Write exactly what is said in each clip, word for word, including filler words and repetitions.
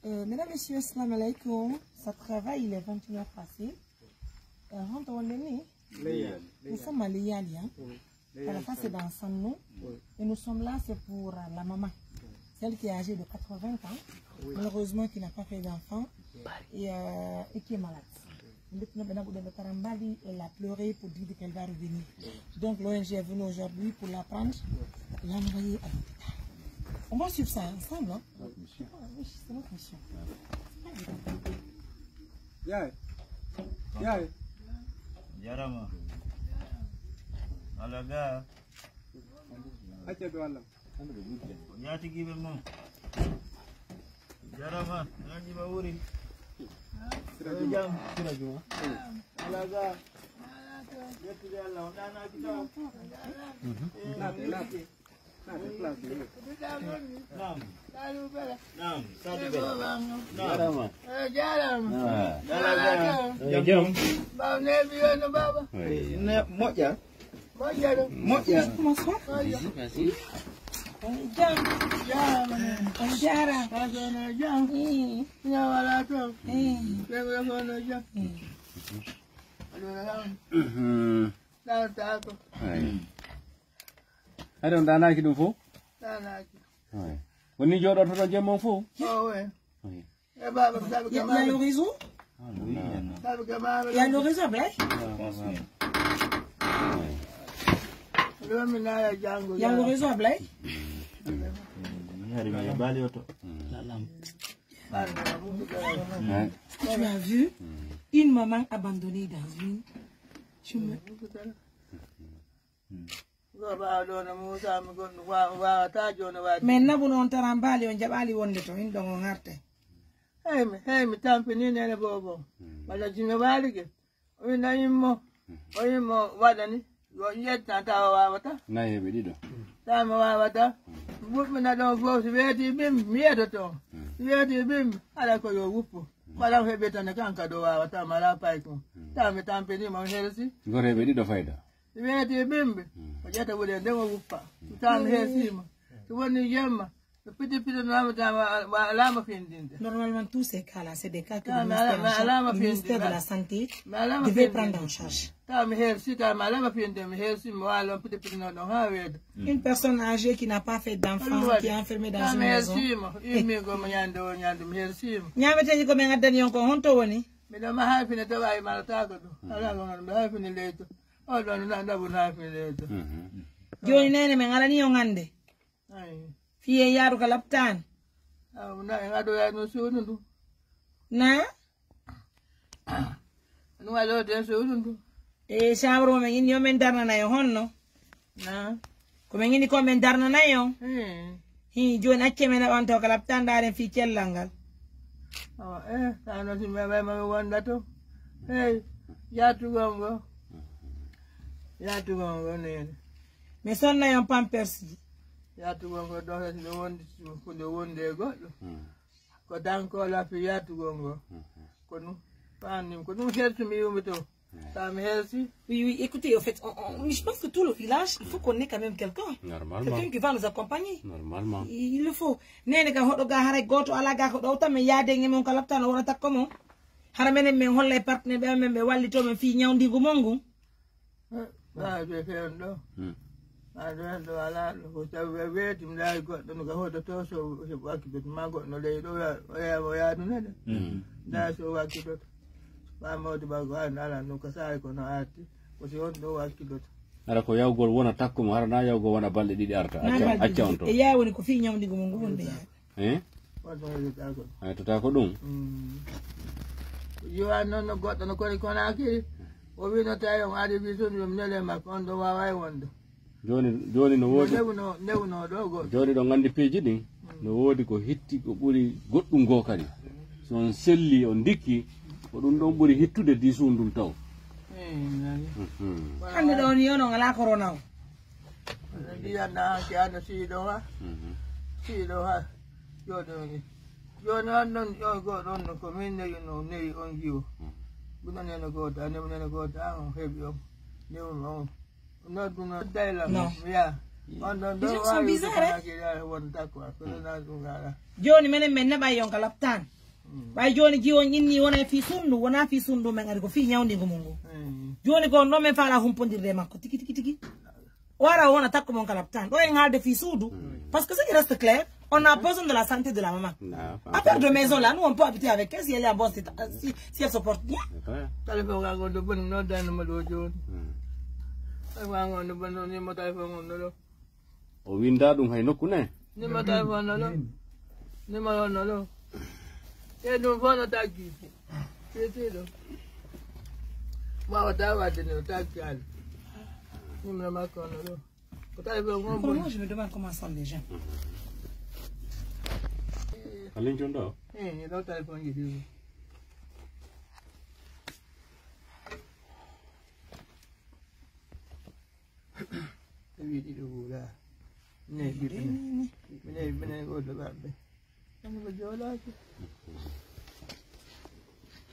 Euh, mesdames, messieurs, salam alaikum. Ça travaille, il est vingt et une heures passées. Euh, rentrons le nez. Nous sommes à Leyali, hein. Voilà, ça c'est dans Sanno. Et nous sommes là, c'est pour euh, la maman. Celle qui est âgée de quatre-vingts ans, malheureusement qui n'a pas fait d'enfant et, euh, et qui est malade. Maintenant, maintenant, vous devez faire un bal, elle a pleuré pour dire qu'elle va revenir. Donc l'O N G est venue aujourd'hui pour la prendre, l'envoyer à l'hôpital. On va suivre ça ensemble, hein? Ah oui, c'est notre mission. Yaay. Yaay. Jarama. Alaga. Acca do Allah. Yaati gibe mo. Jarama, nanji ba wuri. Sira juma. Jam. Sira juma. Alaga. Yetti Allah, nana kita. Naate, naate. Naate, place ni. Naam. Naam, sadi be. Naam. Jarama. Eh, jarama. Ah. Jarama. Eh, jam. Baba, ne biyo no baba. Ne, moƴƴa. Moƴƴa ɗo. Moƴƴa. Bonsoir. Moƴƴa. Jam. Jam. On jarama. Ka sono jam. Eh. Ina wala to. Eh. Ɓe ɓe fono jam. Eh. Aɗo wala. Mhm. Ɗa ta ko. Ay. Aɗa on ɗanaaki ɗum fof? Ɗanaaki. Ay. Woni jooɗotoɗo jemma on fof? Oh, oui. Ay. Eh, baba, sabu Il y a, il y a le réseau? Il y a le réseau, Ablaye? Il y a le réseau, Ablaye? Tu as vu une maman abandonnée dans une. Je me... Ko ɓaawo ɗo no Muusaa mi gonɗo wa-, waawata jooni waade. Min naɓuno on tarambaali, on jaɓaali wonde to, in ɗon on arte. Hey, mi, hey, mi tampini nene boobo. Walla jimi waalike. O wi nayin mo. O wi mo waɗani. Yo ƴetta tawa waawata. Nayeeɓe ɗiɗo. Tawa mi waawata. Wuɓɓina ɗon fof, si weeti bim, mi yetoto. Si weeti bim, ala ko yo wuppu. Ko aɗa heɓi tan kan ka dow waawata, mala pay ko. Tawa mi tampini mo, mi hersi. Goreeɓe ɗiɗo fayda. Si weeti bimbi, o ƴetta wuɗe nden o wuppa. Si tawa mi hersiima. Si woni jemma, no piti piti no ama tama wa alama findinde. Normalement, tous ces cas-là, c'est des cas que le Tawa mi ministère, ala-, en mi charge, alama le ministère de findinde. La Santé Mi alama devait findinde. Prendre en charge. Tawa mi hersi, tawa mi alama findinde, mi hersi, mi waalo on piti piti no ɗon haa weeda. Une personne âgée qui n'a pas fait d'enfant, qui est enfermée dans une maison. Tawa mi hersiima, immi ko mo ñande o ñande, mi hersiima. Ñaameteeji ko min addani on ko, honto woni? Miɗo ma haa fine tawa ay malataako ɗum. Alaa ko ngon, mi haa fine leyto. O ɗon na ndabu na fine leyto. Jooni neene men alani on hannde. Ay. Fii en yaadu ka laptaan. Aw, na en ado ya no suudu ndu. Na? No ado den suudu ndu. E chambre mo men inni o men darnana yo honno? Na? Ko men inni ko men darnana yo. Hmm. Hi, jooni acce men naɓan taw ka laptaan ɗaaren fii cellal ngal. Awa, eh, tawno si mi ɓay ma mi wonda to. Hey, yaatugol ngo. Yaatugol ngo neene. Mi sonna yon pampers ji. Yaatugol ngo ɗon, si nde wondi, ko nde wondi e goɗɗo. Hmm. Ko danko lafi yaatugol ngo. Hmm. Ko ɗum, faanim, ko ɗum hertu mi yumi to. Tawa mi hersi. Oui, oui, écoutez, en fait, on, on, je pense que tout le village, il faut qu'on ait quand même quelqu'un. Normalement. Quelqu'un qui va nous accompagner. Normalement. Il, il le faut. Neene ka hoɗo ga haray gooto alaa ga ko ɗowta men yaade e mon ka laptaan o wona takko mon. Hara menen men holla e partenaire ɓe amen ɓe wallito men fii ñawndigu mon ngun. Eh, ɓaawo ɓe feewno ɗo. Hmm. Ɓaawo ɓe ɗo alaa ɗo. Ko tawi ɓe weeti, mi laawi goɗɗo no ka hoɗoto so, so wakkiloto ma goɗɗo no ley ɗo, o ya-, o ya-, o yaadunede. Hmm. Ndaa so wakkiloto. Ɓaawo mawde ba ko an alaa no ka saari kono arti. Ko si on ɗo wakkiloto. Hara ko yawgol wona takko mo, hara na yawgol wona balɗe ɗiɗi arta. Na acca, balɗe acca on ɗiɗi. To. E yaa woni ko fii ñawndigu mon ngu wonde yaa. Eh? Wonde haa yetta ko. Ay, tota ko ɗum. Mm. Yo an noon no goɗɗo no kori Konaakiri. O wino tawi on ari wi sun yo mi nele makko, on ɗo waaway wonde. Jooni, jooni no woodi. Newno, newno ɗo goɗɗo. Jooni ɗo nganndi piiji ɗin. Mm. No woodi ko hitti ko ɓuri goɗɗum goo kadi. So on selli, on ndikki, ko ɗum ɗon ɓuri hittude diisuun ndun taw. Eh, nani. Mhm. Hannde ɗo ni on alaa corona o. Ndiyan na hanke hano siiɗo ha. Mhm. Siiɗo ha. Jooni on ni. Jooni on ɗon, on goo ɗon no ko min newi no, newi on jiwo. Mhm. Buno nene goota, newi nene goota, an on heɓi on. Newi on. Noddu no dayla. Non. Ya. On ɗon ɗo Les gens sont bizarres, hein? Won takko, ko na ɗum gara. Jooni menen men naɓay on ka laptaan. Ɓay jooni jiwon inni wona e fii sundu, wona fii sundu men ari ko fii ñawndingo mun ngu. Jooni ko on ɗon men faala humpondirde e makko tigi tigi tigi. O ara o wona takko mon kala tan. Ɗo en haalde fii suudu. Parce que ce qui reste clair, on a besoin de la santé de la maman. Affaire de maison là, nous on peut habiter avec elle si elle est en bonne, si, si, si elle se porte bien. Téléphone ngal ngon ɗo boni, mi noddanno mo ɗo jooni. Téléphone ngal ngon ɗo boni, ɗo numéro téléphone ngon ɗo ɗo. O winda ɗum hay nokku ne. Numéro téléphone no ɗo. Numéro no ɗo. E ɗum fof no taggi. Titi ɗo. Wawata wadde no taggi hali. Numéro makko no ɗo. Ko téléphone ngon Pour boni. Moi, je me demande comment sont les gens. Alin jon ɗo? Eh, ɗo téléphone ji ɗi. Tawi ɗiɗo wuura. Ne ɓiɓɓe ne. Ɓiɓɓe ne, ɓiɓɓe ne, goto ɓaɓɓe. Ɗum ko joolaaki.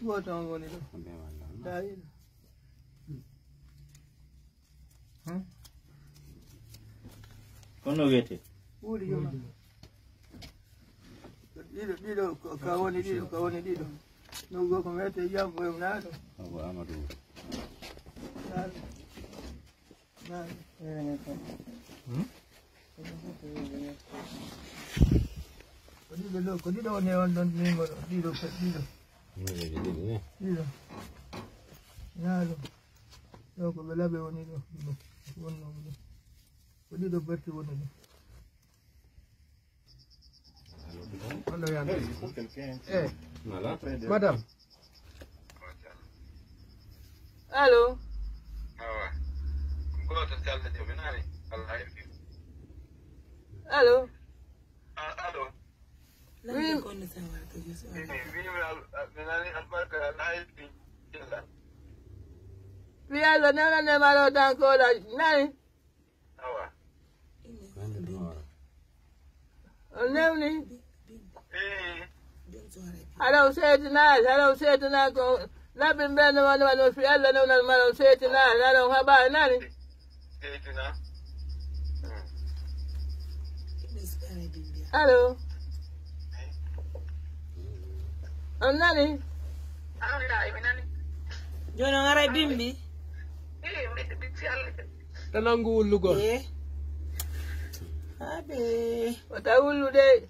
Goto on woni ɗo. Tawi ɗo. Hmm? Kono wiyete? Wuuri yuma. Ɗiɗo, ɗiɗo, ko, ka woni ɗiɗo, ka woni ɗiɗo. Ɗum ko ko wiyete Yambo e Naɗo. Abu Amadou. Naɗo. Naɗo. Hmm? Ko ɗiɗo ɗo, ko ɗiɗo woni e on ɗon numéro, ɗiɗo, ɗiɗo. Numéro ɗiɗo, ne? Ɗiɗo. Naɗo. Ɗo ko ɓe laɓe woni ɗo, ɗiɗo. Wonno ɗo. Ko ɗiɗo berti woni ɗo. Oɗo yande. Eh, madame. Allo. Allo. Ah, allo. Oui. Mi nani albarka, Allah. Mi Allah, nana ne maro tan ko la nani. Awa. On newni? Eh. Hara o seetinaa, hara o seetinaa ko laɓi mbeɗa wano wano fi Allah newnal mara o seetinaa, hara on haɓaa nani? Seetinaa. Allo? On nani? Jooni on aray bimbi? Tan nanngu wullugol. Eh. Abe. Wata wullude.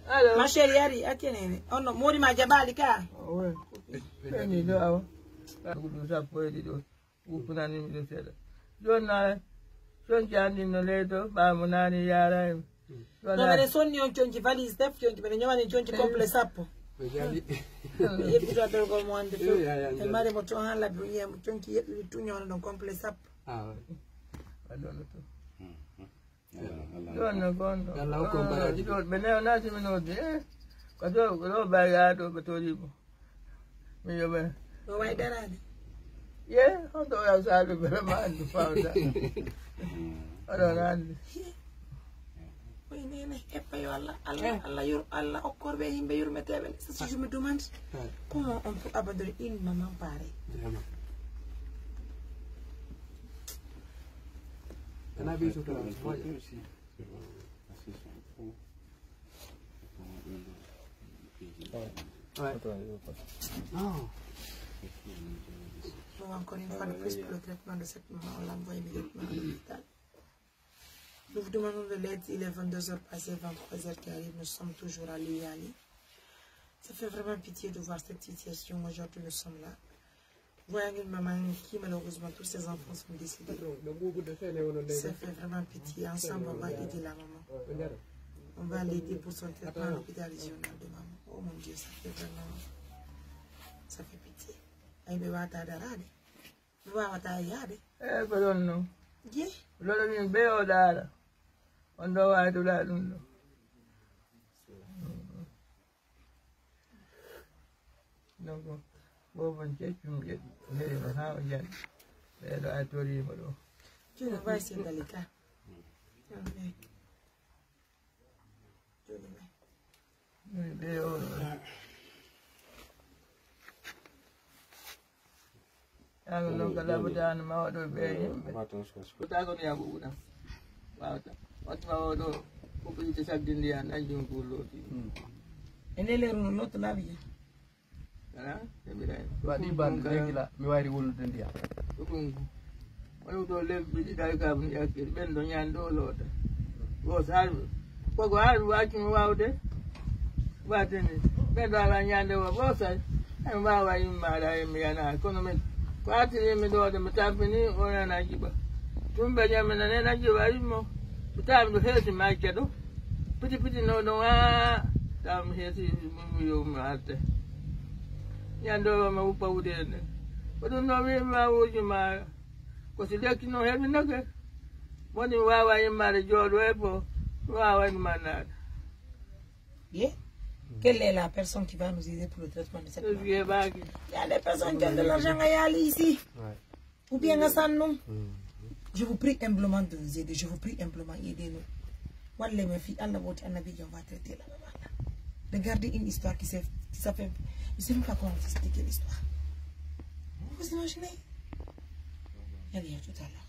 Allo? Ma chérie, yari, akkenene. On no, moodi ma jaɓaali ka? Owe. Ɓeni ɗo awa. Ɗagudu sappo e ɗiɗo. Wuppunani mi ɗum seeɗa. Jooni na, conci anndi no leydo, ɓaawo mo naani yaara en. No mene sonni on conci valise def, conci mene ñamani conci complet sappo. Ɓe jali. Yeɓɓito adorgol mo annde to. Eh, ya, ya, e ya. Mare mo to han labbi, wiya mo conci yeɓɓiti tu ñawna ɗon complet sappo. Ah, ouais. Waɗi on ɗo to. Ɗon no gonɗo. Yalla hokku on baraaji. Ɗon ɓe newnaaki min noddi. Eh, ko to, ko ɗo baagaa ɗo ɓe tori mo. Mi yoɓe. O wawi daraade. Ye, on to ya saabe bere ma andu fawda. Oɗon anndi. Oy nene, eppa yo Allah, Allah, Allah yur, Allah okkorɓe yimɓe yurmeteɓe. Ça, si je me demande comment on peut abandonner une maman pareille. Vraiment. Kana bi su kala. Ouais. Nous, encore une fois de plus, pour le traitement de cette maman, on l'a envoyé immédiatement à l'hôpital. Nous vous demandons de l'aide, il est vingt-deux heures passées, vingt-trois heures qui arrivent, nous sommes toujours à Liyali. Ça fait vraiment pitié de voir cette situation. Aujourd'hui, nous sommes là. Voyant une maman qui, malheureusement, tous ses enfants sont décédés. Ça fait vraiment pitié. Ensemble, on va aider la maman. On va l'aider pour son traitement à l'hôpital régional de maman. Oh mon Dieu, ça fait vraiment, ça fait pitié. Ay, ɓe wata daraade. Ɓe wawata yaade. Eh, ko ɗon non. Je. Lolo min ɓe o daara. On ɗo waawi ɗula ɗum ɗo. Donc, boobo on jeccum je, heewi haa o jani. Ɓeeɗo a toriima ɗo. Jooni o wawi seedali ka. Jooni ɓe. Jooni ɓe o. Yalla non ko labataano mawɗo ɓe yimɓe. Ko tago no yago wuɗa. Wawata. Watti ma o ɗo. Ko ko yiite sagdi ndiyan, anjum ko looti. E nde leeru no lotto laabi jam. Kala, heɓiray. Waɗi bande, ɗen gila, mi wayri wondude ndiyam. Ko ɗum ko. Woni ɗo lebbi ɗiɗi, kay kam, mi yakkiri, ɓen ɗo ñande o loota. Wo saabi. Ko ko haɗi waccu mo wawde. Watini. Ɓen ɗo ala ñande o, wo saabi. En wawa yimmaade, ay mi yana. Kono min, ko attiri mi ɗo, de mi tampini, o nana jiɓa. Tumɓe jam, mi nana jiɓa, yimmo. Mi tawi ɗo heesi majje ɗo. Piti piti no ɗo, haa. Tawi mi heesi, mi, mi yo mi atte. Ñande o, mi uppa wudeende. Ko ɗum ɗo mi, mi wawuji ma. Ko si lekki no heɓi nake. Woni mi wawa yimmaade jooɗo e po. Mi wawa yimmaade. Bien. Quelle est la personne qui va nous aider pour le traitement de cette maladie? Il y a des personnes qui ont de l'argent à y aller ici. Ouais. Ou bien à Sanou. Je vous prie humblement de nous aider. Je vous prie humblement, aidez-nous. Wallah, ma fi Allah, woti annabi, on va traiter la maman là. Regardez une histoire qui s'est, qui s'est fait. Je sais même pas comment vous expliquer l'histoire. Vous vous imaginez? Allez, à tout à l'heure.